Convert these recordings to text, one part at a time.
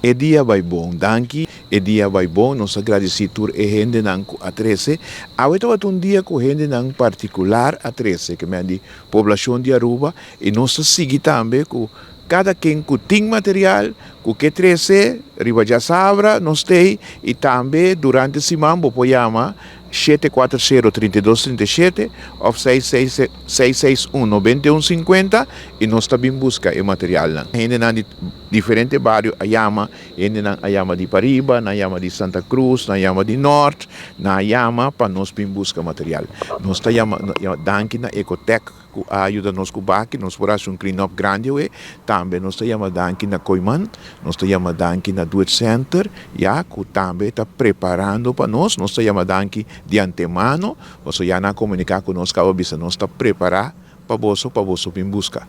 E dia a bai bon, danki. E dia a bai bon, nos a gradisí tur e hendenan ku a trese. Awe tabata un dia ku hendenan partikular a trese, ke men di poblashon di Aruba, i nos ta sigui tambe ku kada ken ku tin material ku ke trese riba djasabra nos t'ei, i tambe durante siman bo por yama 740 32 37 òf 661 91 50 i nos ta bin buska e materialnan. Hendenan di diferente bario a yama, hendenan a yama di pariba, nan a yama di Santa Cruz, nan a yama di Nort, nan a yama pa nos bin buska material. Nos ta yama danki na Ecotec ku a yuda nos ku baki, nos por hasi un clean up grandi awe. Tambe nos ta yama danki na Kooiman, nos ta yama danki na Do It Center, ya ku tambe ta preparando pa nos. Nos ta yama danki di antemano, pasobra ya nan a komuniká ku nos kaba bisa nos ta prepará pa boso, pa boso bin buska.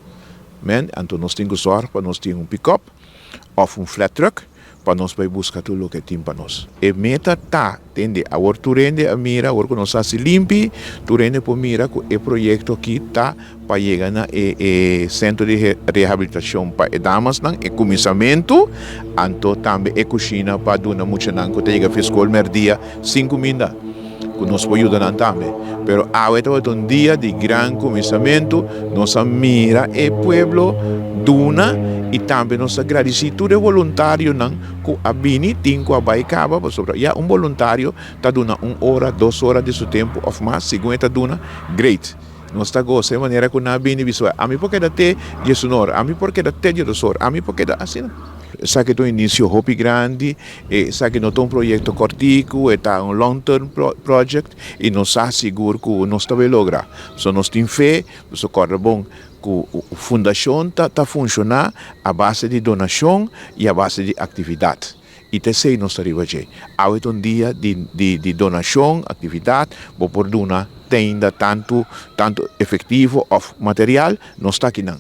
Men, anto nos tin ku sòrg pa nos tin un pick up òf un flat truck pa nos bai buska tur loke tin pa nos. E meta ta, tende, awor tur hende a mira, awor ku nos hasi limpi, tur hende por mira ku e proyekto aki ta pa yega na e e sentro di rehabilitashon pa e damasnan, e kuminsamentu, anto tambe e kushina pa duna muchanan ku ta yega fi skol mèrdia sin kuminda, ku nos por yuda nan tambe. Pero awe tabata un dia di gran kuminsamentu, nos a mira e pueblo duna i tambe nos a gradisí tur e boluntarionan ku a bini, tin ku a bai kaba, pasobra ya un boluntario ta duna un ora, 2 ora di su tempu òf mas, segun e ta duna, great. Nos ta gosa e manera ku nan a bini bisa, "Ami por keda te 11 or, ami por keda te 12 or, ami por keda asina." Esaki ta un inisio hopi grandi, esaki no ta un proyekto kòrtiku, e ta un long term project i nos sa sigur ku nos ta bai logra. So nos tin fe, so kòrda bon ku fundashon ta funshoná a base di donashon i a base di aktividat. I ta esei nos ta riba dje. Awe ta un dia di donashon, aktividat, bo por duna tenda tantu tantu efektivo òf material, nos ta akinan.